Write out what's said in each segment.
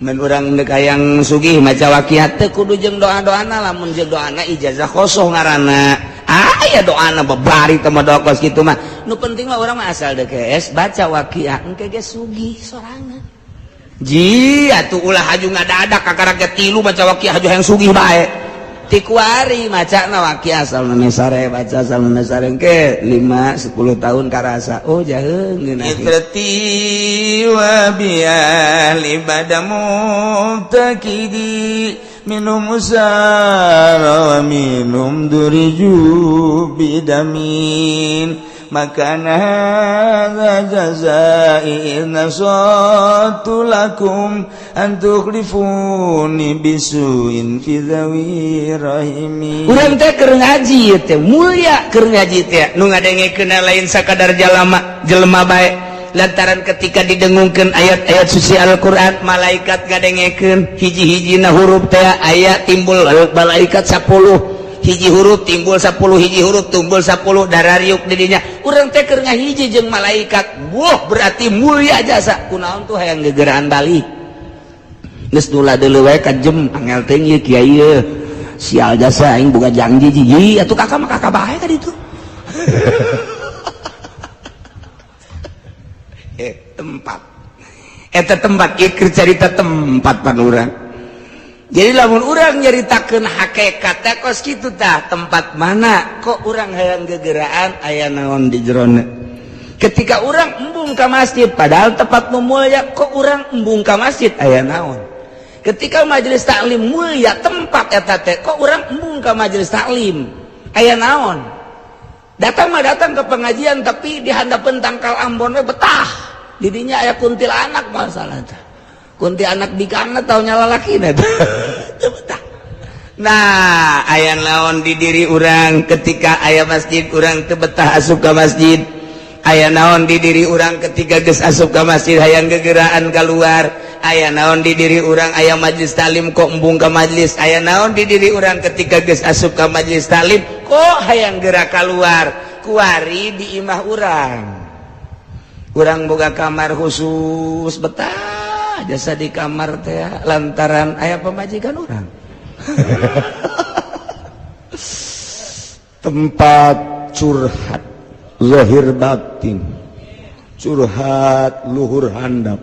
Mun urang deuk hayang sugih maca waqiah teu kudu jeung doa-doana, lamun jeung doana ijazah khosoh ngaranna. Aya doana babari teh mah doa kos kitu mah. Nu penting mah urang mah asal deuk geus baca waqiah engke ge sugih sorangan. Ji atuh ulah haju ngadadak kakara ge tilu maca waqiah haju hayang sugih bae. Ti kuari macana waqiah asal sare baca asal sare engke 5 10 tahun karasa oh jaheung ngeunah. Itrati wa biali badamu takidi minum usara wa minum duriju bidamin makana hadza jazai nasatu lakum an tukhlifuni bisuin fi dhawi rahimi. Urang teh keur ngaji teh mulia, keur ngaji teh nu ngadengekeun lain sakadar jalama jelema bae, lantaran ketika didengungkeun ayat-ayat suci Al-Qur'an malaikat ngadengekeun hiji-hijina huruf teh aya timbul malaikat 10 hiji huruf timbul 10 hiji huruf timbul 10 darariuk didinya. Urang teh keur ngahiji jeung malaikat, wah berarti mulia jasa. Kunaon tuh hayang gegeraan balik geus nula deuleu wae ka jem angel teh ieu kiai ieu sial jasa aing boga janji jiji atuh kakak mah kakak bae ka ditu. Tempat eta tempat ieu keur carita tempat pan urang. Jadi lamun urang nyaritakeun hakikat teh kos kitu tah, tempat mana kok urang hayang gegeraan aya naon di jerona. Ketika urang embung ka masjid padahal tempat nu mulia, kok urang embung ka masjid aya naon. Ketika majelis taklim mulia tempat eta teh, kok urang embung ka majelis taklim aya naon. Datang mah datang ke pengajian tapi di handapeun tangkal ambon we betah. Didinya aya kuntilanak masalah teh. Kunti anak bikangna tau nyala lalakina teu betah. Nah, aya naon di diri urang ketika aya masjid urang teu betah asup ka masjid. Aya naon di diri urang ketika geus asup ka masjid hayang gegeraan keluar. Aya naon di diri urang aya majelis taklim kok embung ka majelis. Aya naon di diri urang ketika geus asup ka majelis taklim kok hayang gerak keluar. Kuari di imah urang. Urang boga kamar khusus betah jasa di kamar teh lantaran aya pamajikan urang. Tempat curhat zahir batin, curhat luhur handap.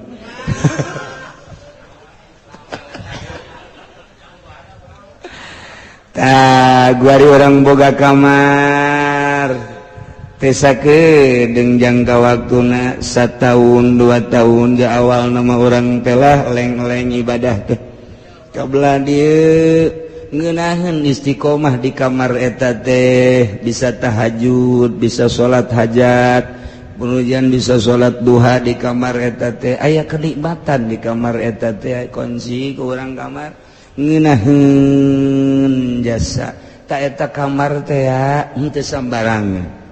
Tah guari urang boga kamar tesa kedeng jangka waktuna 1 tahun 2 tahun di awal nama orang telah leng-leng ibadah teh kabelah dieu ngeunaheun istiqomah di kamar eta teh bisa tahajud, bisa salat hajat, kemudian bisa salat duha di kamar eta teh, aya kenikmatan di kamar eta teh, kunci ke urang kamar ngeunaheun jasa ta eta kamar teh henteu sambarangan.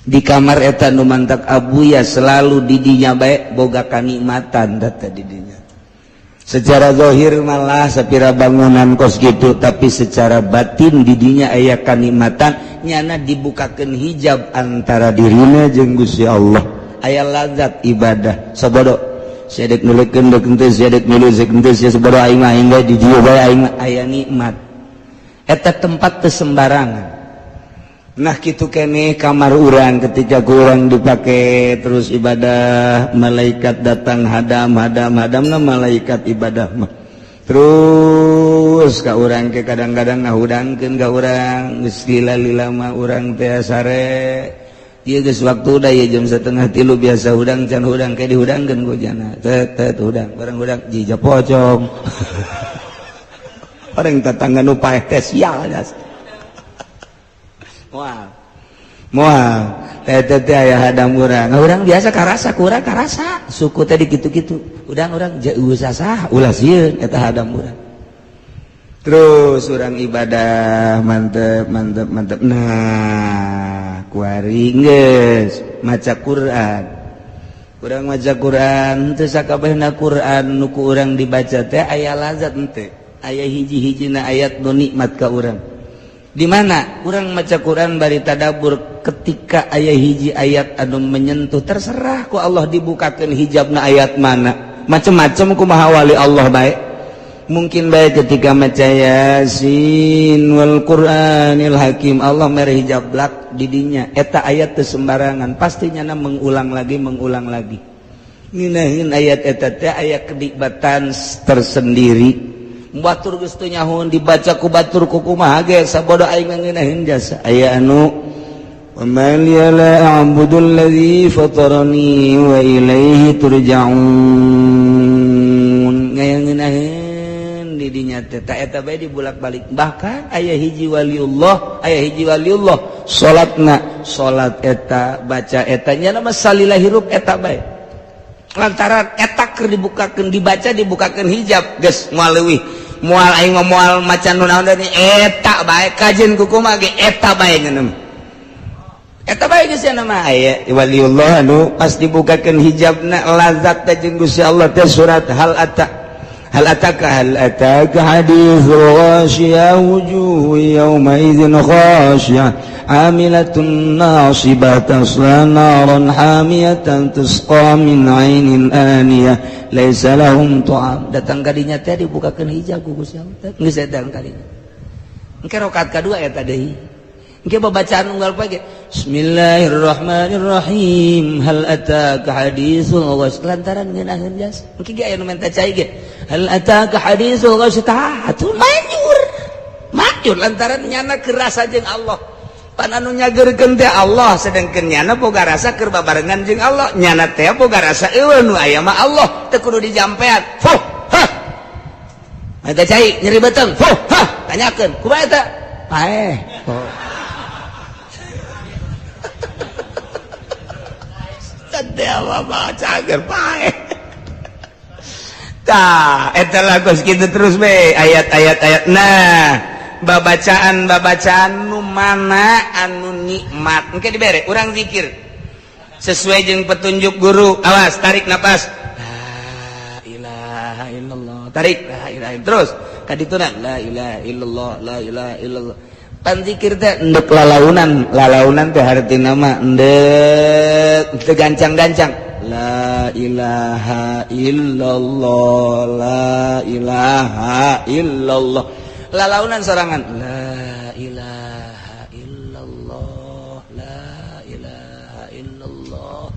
Di kamar eta nu mantak abuya selalu didinya bae boga kanikmatan data didinya. Secara zahir malah sapira bangunan kos gitu, tapi secara batin didinya aya kanikmatan nyana dibukakeun hijab antara dirina jeung Gusti Allah. Aya lazat ibadah sabodo sia deuk nuleukeun deuk henteu sia deuk milu deuk henteu sia sabodo aing mah aing di dieu bae aing mah aya nikmat. Eta tempat teu sembarangan. Nah kitu keneh kamar urang ketika kurang dipakai terus ibadah, malaikat datang hadam hadam hadamna malaikat ibadah mah. Terus ka urang ke kadang-kadang ngahudangkeun ka urang geus lila-lila mah urang teh sare. Ieu geus waktu da ieu jam 2:30 biasa hudang can hudang ke dihudangkeun ku jana. Tet tet hudang bareng hudang jija pocong. Orang tetangga nu paeh teh sial jas. Moal. Moal. Teh teh aya hadam urang. Urang biasa karasa, kurang karasa. Suku teh dikitu-kitu. Udang urang jauh sasah ulah sieun eta hadam urang. Terus urang ibadah mantep mantep mantep. Nah, kuari geus maca Quran. Urang maca Quran teu sakabehna Quran nu ku urang dibaca teh aya lazat henteu. Aya hiji-hijina ayat nu nikmat ka urang. Di mana urang maca Quran bari tadabbur ketika aya hiji ayat anu menyentuh terserah ku Allah dibukakeun hijabna ayat mana. Macem-macem kumaha wali Allah baik. Mungkin baik ketika maca Yasin wal Qur'anil Hakim, Allah mere hijab blak didinya. Eta ayat teu sembarangan, pasti nyana mengulang lagi, mengulang lagi. Ngeunaheun ayat eta teh aya kenikmatan tersendiri. Batur geus teu nyahoeun dibaca ku batur ku kumaha ge sabodo aing ngeunaheun jasa. Aya anu wa ma liya la a'budu alladzi fatarani wa ilaihi turja'un, ngeunaheun di dinya teh ta eta bae dibulak-balik. Bahkan aya hiji waliullah, aya hiji waliullah salatna salat eta baca eta nya mah salila hirup eta bae, lantaran eta keur dibukakeun, dibaca, dibukakeun hijab, geus moal leuwih, moal aing mah moal maca nu naon deui, eta bae kajeun ku kumaha ge eta bae ngeuneuh, eta bae geus. Nama aya waliullah anu pas dibukakeun hijabna lazat teh jeung Gusti Allah teh surat hal ata, hal ataka, hal ataka haditsul ghasyiyah, wujuhu yawma idzin khasyiyah amilatun nasibah tasla naran hamiyatan tusqa min ainin aniyah laisa lahum ta'am. Datang kadinya teh dibukakeun hijab ku Gusti Allah teh geus datang kadinya. Engke rakaat kadua eta deui, engke babacaan unggal pagi Bismillahirrahmanirrahim, hal ataka haditsul ghasy, lantaran ngeunaheun jas. Engke ge aya nu menta cai ge, hal ataka haditsul ghasy, tah atuh manjur manjur, lantaran nyana kerasa jeung Allah. Pan anu nyageurkeun teh Allah, sedangkeun nyana boga rasa keur babarengan jeung Allah. Nyana teh boga rasa eueuh nu aya mah Allah, teu kudu dijampean. Fuh hah, menta cai nyeri beuteung, fuh hah, tanyakeun kumaha eta paeh. Oh. Cager paeh. Tah eta lagu kitu terus be ayat-ayat ayat. Nah, babacaan babacaan nu mana anu nikmat engke dibere urang zikir sesuai jeung petunjuk guru. Awas, tarik napas, la ilaha illallah, tarik, la ilaha, terus kadituna la ilaha illallah, la ilaha illallah. Pan zikir teh endek lalaunan, lalaunan teh hartina mah endek teu gancang-gancang, la ilaha illallah, la ilaha illallah, lalaunan sorangan, la ilaha illallah, la ilaha illallah.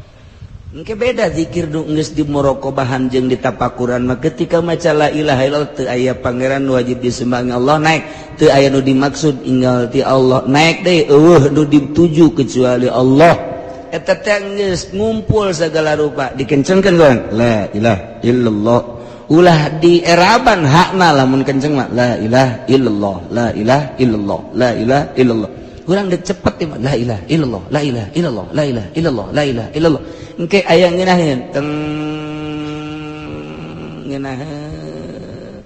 Engke beda zikir nu geus di muraqabahan jeung di tapakuran mah. Ketika maca la ilaha illallah, teu aya pangeran wajib disembah Allah, naik, teu aya nu dimaksud inggal ti Allah, naik deui, eueuh nu dituju kecuali Allah. Eta teh geus ngumpul segala rupa, dikencengkeun kan la ilaha illallah, ulah dieraban hakna. Lamun kenceng mah la ilaha illallah, la ilaha illallah, la ilaha illallah. Urang dek cepet mah la ilaha illallah, la ilaha illallah, la ilaha illallah, la ilaha illallah. Engke aya ngeunaheun teng ngeunaheun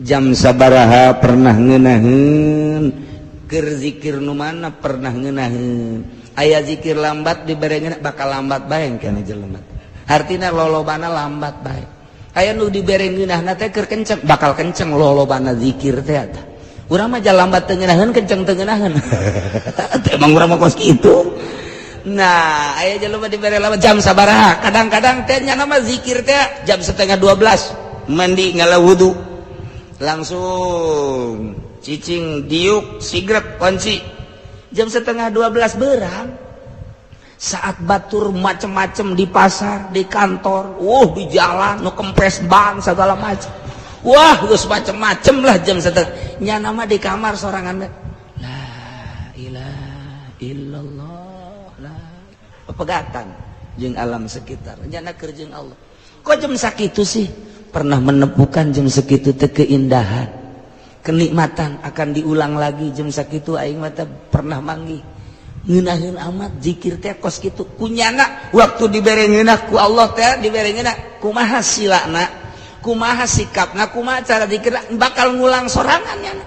jam sabaraha, pernah ngeunaheun keur zikir nu mana, pernah ngeunaheun aya zikir lambat dibere ngeunah, bakal lambat bae kana jelema, artina lolobana lambat bae. Aya nu dibere ngeunahna teh keur kenceng, bakal kenceng lolobana zikir teh. Eta urang mah lambat teu ngeunaheun, kenceng teu ngeunaheun. Emang urang mah kos kitu. Nah, aya jelema dibere lambat jam sabaraha, kadang-kadang teh nyana mah zikir teh jam 11.30, mandi, ngala wudu, langsung cicing, diuk sigrek, kunci, jam 11.30 berang, saat batur macem-macem di pasar, di kantor, di jalan, nu kempes ban segala macem, wah, geus macem-macem lah. Jam setengah nyana mah di kamar sorangan, la ilaha illallah, la pegatan jeung alam sekitar, nyana keur jeung Allah. Kok jam sakitu sih pernah menemukan jam segitu teh keindahan, kenikmatan akan diulang lagi jam sakitu? Aing mah pernah manggih ngeunaheun amat zikir teh kos kitu kunyana. Waktu dibere ngeunah ku Allah teh, dibere ngeunah, kumaha silana, kumaha sikapna, kumaha cara zikir, bakal ngulang sorangan nyana,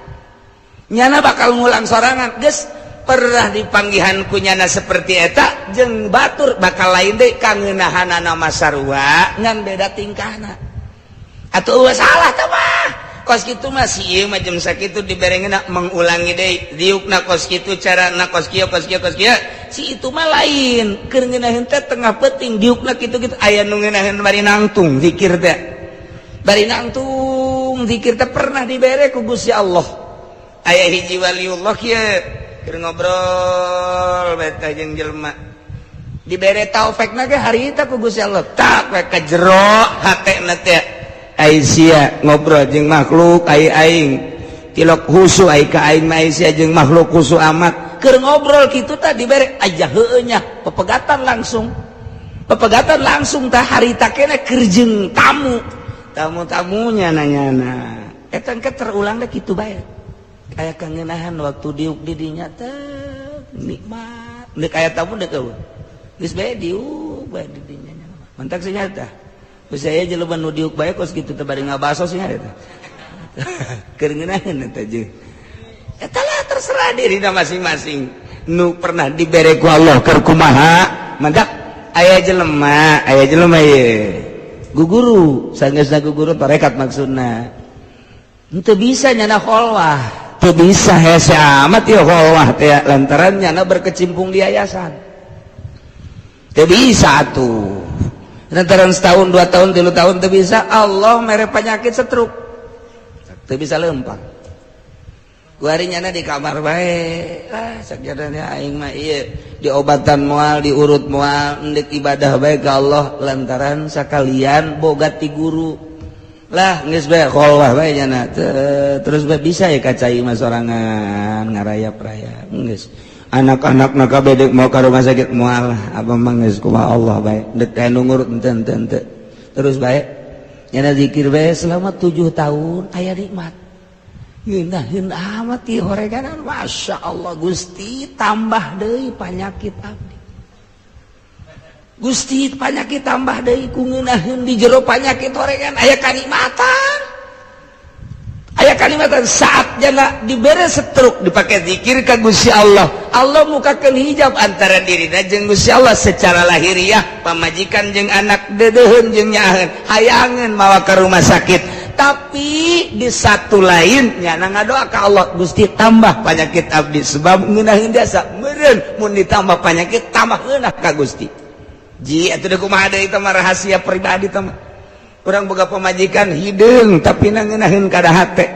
nyana bakal ngulang sorangan. Geus pernah dipanggihan ku nyana seperti eta jeung batur bakal lain deui kangeunahanana mah, sarua ngan beda tingkahna. Atuh eueuh salah teh mah kos kitu mah. Si ieu mah jam sakitu dibere ngeunah, mengulangi deui diukna kos kitu, carana kos kieu, kos kieu, kos kieu. Si itu mah lain, keur ngeunaheun teh tengah peuting, diukna kitu-kitu. Aya nu ngeunaheun bari nangtung zikir teh. Bari nangtung zikir teh pernah dibere ku Gusti Allah. Aya hiji waliullah kieu keur ngobrol beta jeung jelema. Dibere taufik ge harita ku Gusti Allah. Tak we ka jero hatena teh. Ai sia ngobrol jeung makhluk ai aing. Tilok husu ai ka aing mah ai sia jeung makhluk husu amat. Keur ngobrol kitu tah dibere aja heueuh nya pepegatan langsung. Pepegatan langsung tah harita keneh keur jeung tamu. Tamu-tamunya nanyana eta engke terulang deh kitu bae. Aya kangenahan waktu diuk di dinya teh nikmat. Deuk aya tamu deuk eueuh. Geus bae diuk bae di dinya. Mantak sih nyata. Geus aya jelema nu diuk bae kos kitu teh bari ngabaso sih eta. Keur ngeunaheun eta jeung. Eta lah terserah dirina masing-masing. Nu pernah dibere ku Allah keur kumaha? Mantak aya jelema ieu. Guguru, sanggeusna guguru tarekat maksudna. Henteu bisa nyana kholwah, teu bisa hese amat ieu kholwah teh lantaran nyana berkecimpung di yayasan. Teu bisa atuh. Lantaran setahun, 2 tahun, 3 tahun teu bisa, Allah mere penyakit stroke. Teu bisa lempang. Kuari nyana di kamar bae. Ah, sakjadana aing mah ieu diobatan moal, diurut moal, endek ibadah bae ka Allah lantaran sakalian boga ti guru. Lah geus bae kholwah bae nyana. Terus bae bisa ya ka cai mah sorangan ngarayap-rayap. Geus anak-anak na kabeh deuk mau ka rumah sakit moal, abah mah geus kumaha Allah bae. Deuk aya nu ngurut henteu henteu. Terus bae nyana zikir bae selama 7 tahun aya nikmat. Ngeunaheun amat ieu horeganan, Masya Allah Gusti tambah deui panyakit abdi. Gusti panyakit tambah deui ku ngeunaheun di jero panyakit horegan aya kanikmatan. Aya kanikmatan saat jana dibere stroke dipake zikir ka Gusti Allah. Allah mukakeun hijab antara dirina jeung Gusti Allah secara lahiriah, pamajikan jeung anak deudeuheun jeung nyaaheun, hayangeun mawa ka rumah sakit. Tapi di satu lain nyana ngadoa ka Allah, Gusti tambah penyakit abdi sebab ngeunaheun jasa meureun mun ditambah penyakit tambah ngeunah ka Gusti. Ji atuh deui kumaha deui teh mah rahasia pribadi teh mah. Urang boga pamajikan hideung tapi na ngeunaheun kada hate.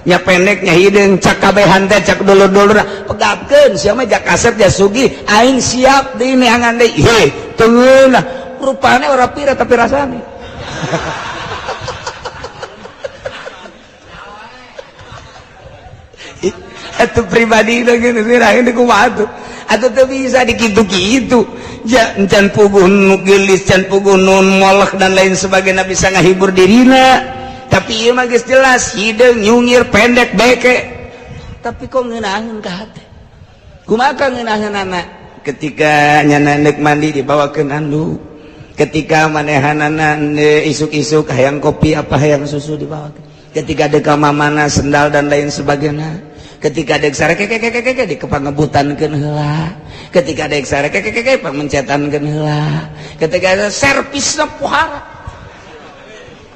Nya pendeknya hideung cak kabehan teh cak dulur-dulur pegapkeun sia mah jak kasep ja sugih aing siap deui neangan deui. Heh teu ngeunah rupane ora pira tapi rasane. Atuh pribadi teh geus ngirahin kumaha atuh. Atuh teu bisa dikitu-kitu. Can puguh nu geulis, can puguh nu molek dan lain sebagainya bisa ngahibur dirina. Tapi ieu mah geus jelas hideung nyungir pendek beke. Tapi kok ngeunaheun ka hate. Kumaha ka ngeunaheunana? Ketika nyana neuk mandi dibawakeun anduk. Ketika manehanana isuk-isuk hayang kopi apa hayang susu dibawakeun. Ketika deka mamana sendal dan lain sebagainya. Ketika dek sare kekekekeke di kepangebutankeun heula. Ketika dek sare kekekeke pamencetankeun heula. Ketika servisna pohara.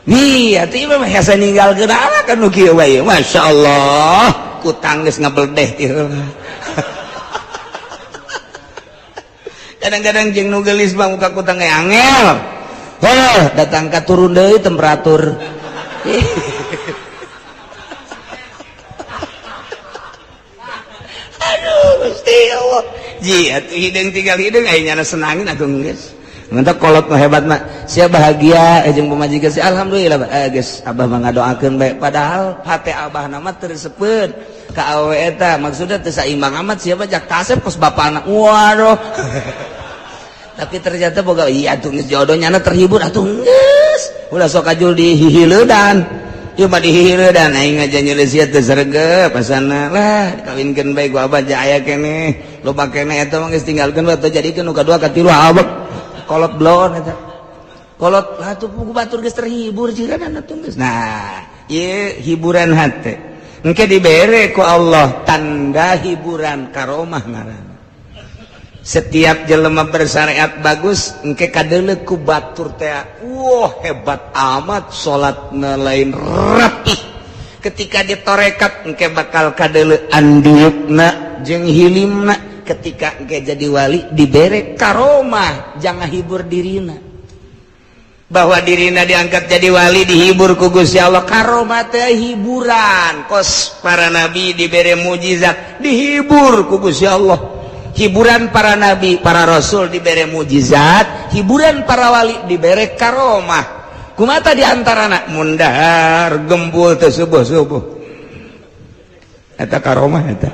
Nih atuh ieu mah hese ninggalkeun anak kan nu kieu bae. Masyaallah, kutang geus ngabeldeh ti heula. Kadang-kadang jeung nu geulis mah muka kutang ge angel. Heuh, datang ka turun deui temperatur. Aduh, Gusti Allah. Ji atuh hideung tinggal hideung aya nyana senangin atuh geus. Mantap kolot mah hebat mah. Sia bahagia jeung pamajikan sia alhamdulillah geus abah mah ngadoakeun bae padahal hate abah na mah teu resepeun ka awewe eta maksudna teu saimbang amat sia mah jak kasep kos bapana. Waduh. Tapi ternyata boga iya atuh geus jodoh nyana terhibur atuh geus. Ulah sok kajul dihihiledan. Ieu mah dihihiledan aing aja nyeuleus sia teu sregep asana lah dikawinkeun bae ku abah ja aya keneh. Loba keneh eta mah geus tinggalkeun bae teu jadikeun nu kadua katilu abek. Kolot blon eta. Kolot lah tuh pugu batur geus terhibur jiran atuh geus. Nah, ieu hiburan hate. Engke dibere ku Allah tanda hiburan karomah ngaranna. Setiap jelema bersyariat bagus engke kadeuleu ku batur teh. Wah, hebat amat salatna lain rapih. Ketika ditorekat engke bakal kadeuleu andiukna jeung hilimna. Ketika engke jadi wali dibere karomah jangan hibur dirina. Bahwa dirina diangkat jadi wali dihibur ku Gusti Allah. Karomah teh hiburan, kos para nabi dibere mujizat dihibur ku Gusti Allah. Hiburan para nabi, para rasul dibere mujizat, hiburan para wali dibere karomah. Kumata di antarana mun dahar gembul teh subuh-subuh, eta karomah eta.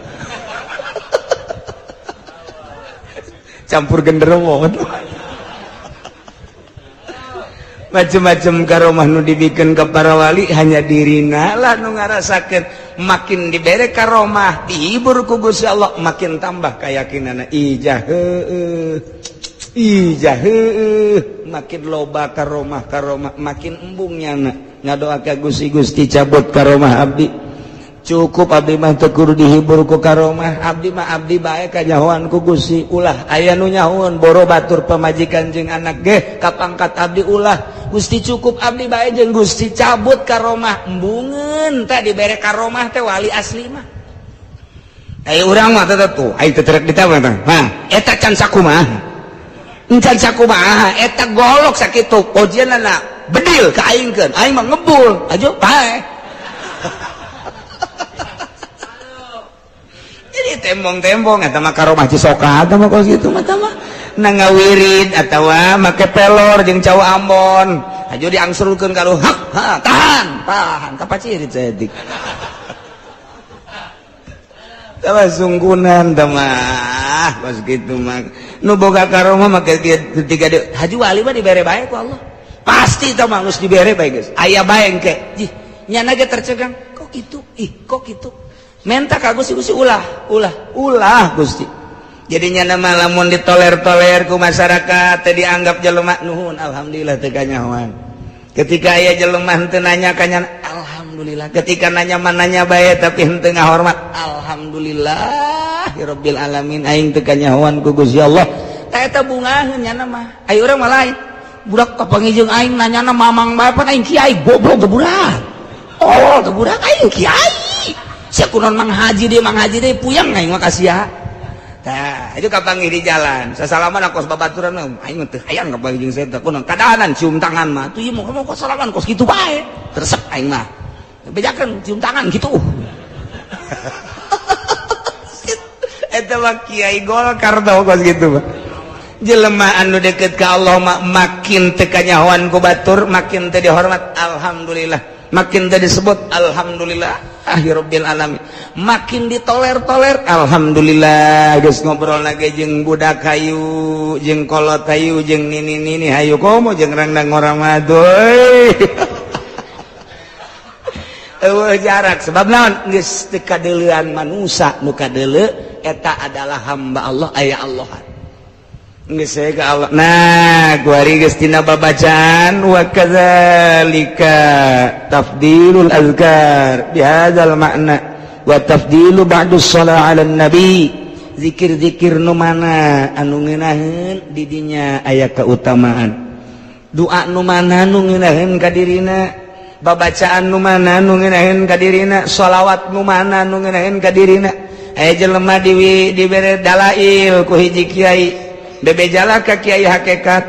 Campur genderuwo macem-macem karomah nu dibikin ke para wali, hanya dirina lah nu ngarasakeun. Makin dibere karomah dihibur ku Gusti Allah, makin tambah keyakinanna. Ijah heueuh, ijah heueuh, makin loba karomah karomah makin embung nyana ngadoa ka Gusti, Gusti cabut karomah abdi, cukup abdi mah teu kudu dihibur ku karomah, abdi mah abdi bae kanyahoan ku Gusti, ulah aya nu nyahoan boro batur pamajikan jeung anak ge kapangkat abdi ulah, Gusti cukup abdi bae jeung Gusti, cabut karomah. Embungeun teh dibere karomah teh wali asli mah. Ai urang mah teh tuh ai teu terek ditambah teh mah eta can sakumaha, encan sakumaha eta golok sakitu ojianna bedil ka aingkeun, aing mah ngebul aja bae. Jadi tembong-tembong eta mah karomah Cisoka eta mah kos kitu mah tah mah na ngawirid atawa make pelor jeung cau Ambon aju diangsurkeun ka lu, hak ha tahan tahan kapacirit saeutik. Tah sunggunan tah mah kos kitu mah nu boga karomah make ketika di haji wali mah dibere bae ku Allah, pasti tah mah geus dibere bae geus aya bae engke jih nyana ge tercegang kok kitu, ih kok kitu, menta ka Gusti, Gusti ulah ulah ulah Gusti. Jadinya nama lamun ditoler-toler ku masyarakat teh dianggap jelema nuhun, alhamdulillah teu kanyahoan. Ketika aya jelema henteu nanya kanya alhamdulillah, ketika nanya mananya bae tapi henteu ngahormat, alhamdulillah ya rabbil alamin aing teu kanyahoan ku Gusti Allah. Tah eta bungaheun nyana mah. Aya urang mah lain, budak kapanggih jeung aing nanyana mamang bae pan aing kiai goblok teu budak. Oh teu budak aing kiai. Sia kunaon mang haji deui, mang haji deui puyeng aing mah ka sia. Tah, itu kapanggih di jalan. Sasalaman kos babaturan aing mah teu hayang kapanggih jeung sia teh kunaon kadahanan cium tangan mah. Tuh ieu mah kos salaman kos kitu bae. Resep aing mah. Bejakeun cium tangan kitu. Eta mah kiai Golkar tau kos kitu mah. Jelema anu deket ka Allah mah makin teu kanyahoan ku batur, makin teu dihormat, alhamdulillah. Makin teu disebut alhamdulillah. Rabbil alamin, makin ditoler-toler alhamdulillah. Geus ngobrol lagi jeung budak hayu, jeung kolot hayu, jeung nini-nini hayu komo jeung randang orang madoy. Eueuh jarak sebab naon geus teu kadeuleuan manusa, nu kadeuleu eta adalah hamba Allah aya Allah. Geus ka Allah. Nah, kuari geus tina babacaan wa kadzalika tafdilul azkar bihadzal makna wa tafdilu ba'du shalah 'alan nabi. Zikir-zikir nu mana anu ngeunaheun di dinya aya keutamaan. Doa nu mana nu ngeunaheun ka dirina, babacaan nu mana nu ngeunaheun ka dirina, shalawat nu mana nu ngeunaheun ka dirina. Aya jelema dibere dalail ku hiji kiai, bebejala ka kiai hakikat,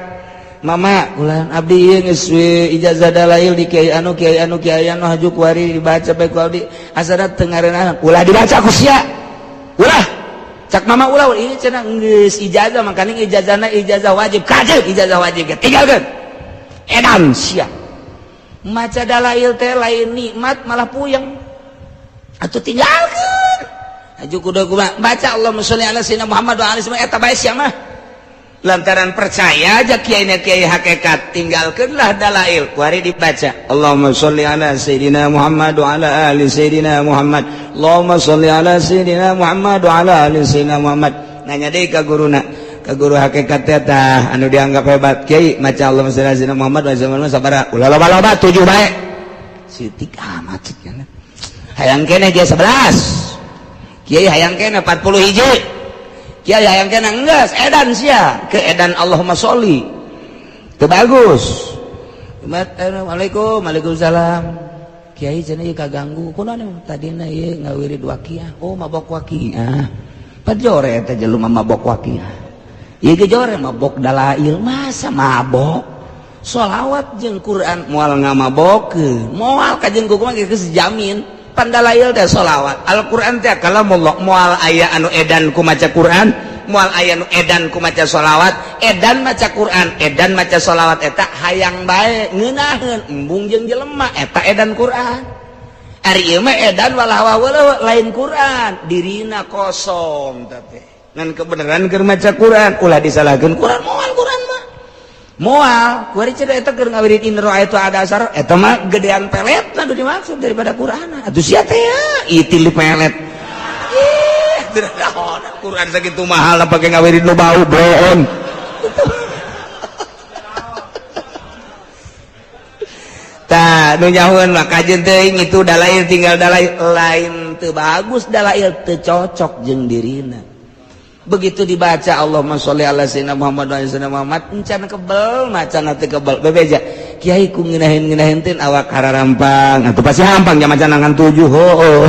mama ulah abdi ieu geus ijazah dalail di kiai anu kiai anu kiai anu haju kuari dibaca bae ku abdi asana teu ngareunah ulah dibaca ku sia ulah cak mama ulah ini cenah geus ijazah makaning ijazahna ijazah wajib kajib ijazah wajib tinggalkeun edan sia maca dalail teh lain nikmat malah puyeng atuh tinggalkeun haju kudu kumaha baca Allahumma sholli ala sayyidina Muhammad wa alihi eta bae sia mah. Lantaran percaya aja kiai kiai hakikat tinggalkanlah dalail kuari dibaca Allahumma sholli ala sayyidina Muhammad wa ala ali sayyidina Muhammad, Allahumma sholli ala sayyidina Muhammad wa ala ali sayyidina Muhammad. Nanya deui ka guruna, ka guru hakikat teh tah anu dianggap hebat kiai maca Allahumma sholli ala sayyidina Muhammad wa ala ali sabaraha ulah loba-loba 7 bae sitik amat cenah hayang keneh ge 11 kiai hayang keneh 40 hiji kiai hayang keneh enggeus edan sia ke edan Allahumma sholli teu bagus. Assalamualaikum waalaikumsalam kiai cenah ieu kaganggu kunaon tadina ieu ngawirid waqiah oh mabok waqiah pajore eta jelema mabok waqiah ieu ge jore mabok dalail masa mabok Sholawat jeung Quran moal ngamabokeun, moal kajeun kumaha geus jamin. Pandalail teh sholawat, Al-Qur'an teh kalamullah, moal aya anu edan ku maca Quran, moal aya nu edan ku maca sholawat, edan maca Quran, edan maca sholawat eta hayang bae ngeunaheun embung jeung jelema eta edan Quran. Ari ieu mah edan walah walah lain Quran, dirina kosong teh. Ngan kebenaran keur maca Quran ulah disalahkeun Quran, moal Quran mah. Moal, kuari cenah eta keur ngawirid in ra'aitu ada asar eta mah gedean pelet nu dimaksud daripada Quran. Atuh sia teh itil di pelet. Ih, Quran sakitu mahal pake ngawirid nu bau bloon. Tah nu nyahueun mah kajeun teuing itu dalail tinggal dalail lain teu bagus dalail teu cocok jeung dirina. Begitu dibaca Allahumma sholli ala sayyidina Muhammad wa ala sayyidina Muhammad encan kebel macan teu kebel bebeja kiai ku ngeunaheun-ngeunaheun teh awak hararampang atuh pasti hampang jam macan ngan 7 hooh.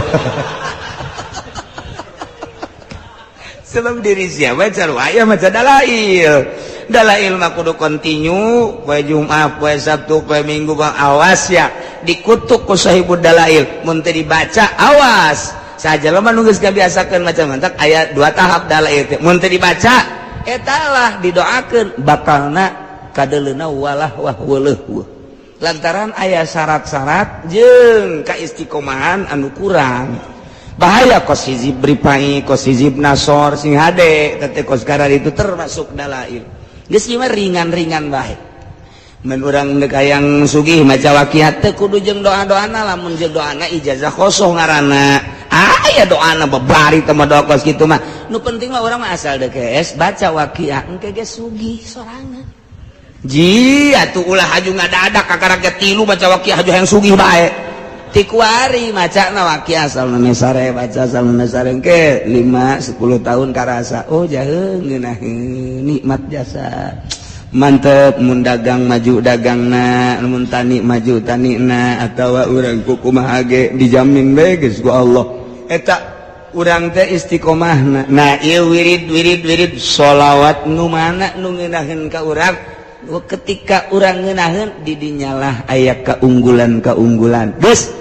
Sebab diri siapa aya maca dalail. Dalail mah kudu kontinu poe Jumat, poe Sabtu, poe Minggu bang awas ya dikutuk ku sahibud dalail mun teu dibaca awas. Saja lemah nu geus kabiasakeun macam mantak aya dua tahap dalail teh mun teu dibaca eta lah didoakeun bakalna kadeleuna walah wah weuleuh lantaran aya syarat-syarat jeung kaistiqomahan anu kurang. Bahaya kos hizib ripai, kos hizib nasor sing hade teh kos karar itu termasuk dalail. Geus ieu mah ringan-ringan bae. Mun urang deuk hayang sugih maca waqiat teh kudu jeung doa-doana, lamun jeung doana ijazah kosong ngaranna. Aya doana babari teh mah doa kos kitu mah. Nu penting mah urang mah asal deuk geus baca waqiah engke ge sugih sorangan. Ji atuh ulah haju ngadadak kakara ge tilu maca waqiah haju hayang sugih bae. Tikuari macana waqiah asal sare baca asal sare engke 5 10 tahun karasa oh jaheung ngeunaheun nikmat jasa. Mantep mun dagang maju dagangna, mun tani maju tanina atawa urang kumaha ge dijamin bae geus ku Allah. Eta urang teh istiqomahna. Nah ieu wirid wirid wirid sholawat nu mana nu ngeunaheun ka urang ketika urang ngeunaheun di dinyalah aya keunggulan-keunggulan. Geus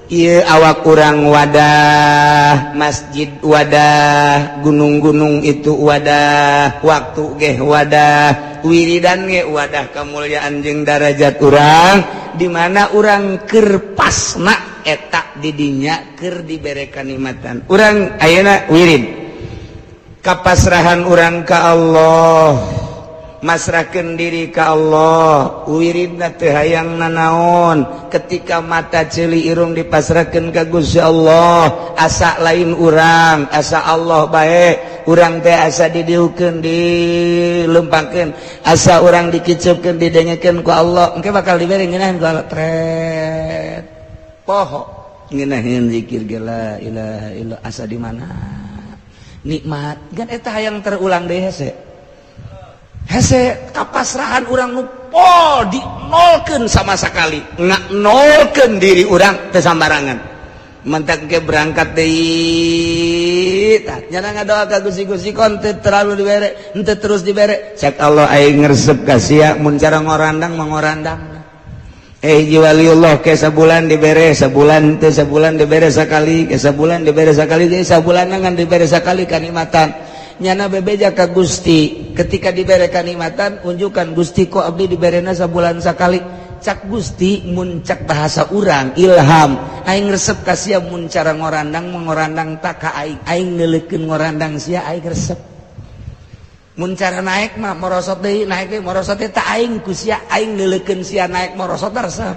ieu awak urang wadah, masjid wadah, gunung-gunung itu wadah, waktu geh wadah, wiridan ge wadah kemuliaan jeung darajat urang di mana urang keur pasna eta di dinya keur dibere kanikmatan. Urang ayeuna wirid kapasrahan urang ka Allah, masrahkeun diri ka Allah, wiridna teu hayang nanaon ketika mata ceuli irung dipasrahkeun ka Gusti Allah, asa lain urang, asa Allah bae, urang teh asa didiukeun dilempangkeun, asa urang dikiceupkeun didengekeun ku Allah, engke bakal dibere ngeunaheun ku Allah tret poho ngeunaheun zikir ge la ilaha illallah asa di mana nikmat kan eta hayang terulang deui hese hese kapasrahan urang nu pol dinolkeun sama sekali nolkeun diri urang teu sambarangan mentak ke berangkat deui tah nya ngadoa ka Gusti-Gusti kon teu terlalu dibere henteu terus dibere cek Allah aing ngresep ka sia mun cara ngorandang mah ngorandang hiji waliullah ke sabulan dibere sabulan teu sabulan dibere sakali ke sabulan dibere sakali deui sabulan ngan dibere sakali kanikmatan nyana bebeja ka Gusti ketika dibere kanikmatan unjukkan Gusti kok abdi diberena sabulan sakali cak Gusti mun cak bahasa urang ilham aing resep ka sia mun cara ngorandang mengorandang tak ka aing aing neuleukeun ngorandang sia aing resep mun cara naik mah morosot deui naik deui morosot teh tak aing ku sia aing neuleukeun sia naik morosot resep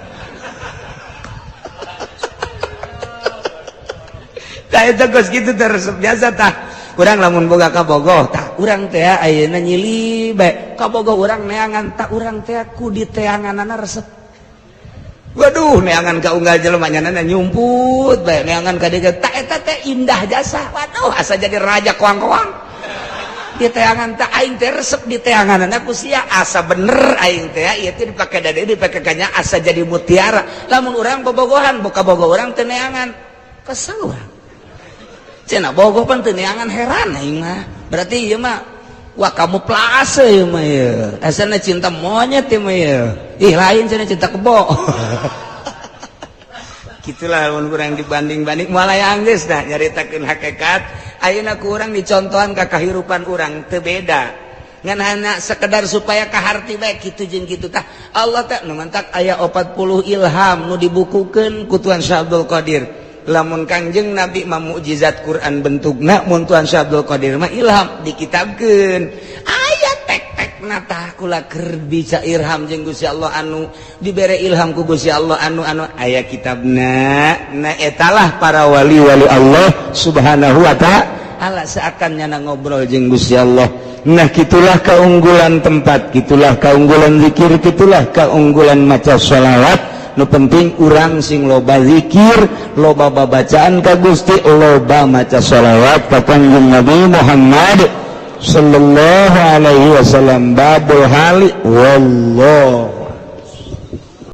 tah eta geus kitu teh resep biasa tah urang lamun boga kabogoh tah urang teh ayeuna nyili bae kabogoh urang neangan tah urang teh ku diteanganana resep waduh neangan ka unggal jelema nyanana nyumput bae neangan ka dieu tah eta teh indah jasa waduh asa jadi raja koang-koang diteangan tah aing teh resep diteanganana ku sia asa bener aing teh ieu teh dipake dade dipake kanya asa jadi mutiara lamun urang bobogohan boka bogoh urang teu neangan kesel urang cenah bogoh pan teu neangan heran aing mah berarti ieu mah Wah, kamu plase ya mah ya. Asana cinta monyet ya mah ya. Ih, lain sana, cinta kebo. Gitulah mun kurang dibanding-banding moal aya geus dah nyaritakeun hakikat. Ayeuna ku urang dicontohan ka kahirupan urang, teu beda, ngan hanya sekedar supaya kaharti bae kitu jeung kitu. Tah, Allah teh nu mantak aya 40 ilham nu dibukukeun ku Tuan Syekh Abdul Qadir. Lamun Kangjeng Nabi mah mukjizat Quran bentukna, mun Tuan Syekh Abdul Qadir mah ilham dikitabkeun, aya tek-tek. Tah, kula keur bisa ilham jeung Gusti Allah, anu dibere ilham ku Gusti Allah, anu anu aya kitabna. Nah, etalah para wali-wali Allah Subhanahu wa Ta'ala, seakan nyana ngobrol jeung Gusti Allah. Nah, gitulah keunggulan tempat, gitulah keunggulan zikir, gitulah keunggulan maca sholawat. Nu penting urang sing loba zikir, loba babacaan ka Gusti, loba maca sholawat ka Kanjeng Nabi Muhammad sallallahu alaihi wasallam. Babul hali, wallahu.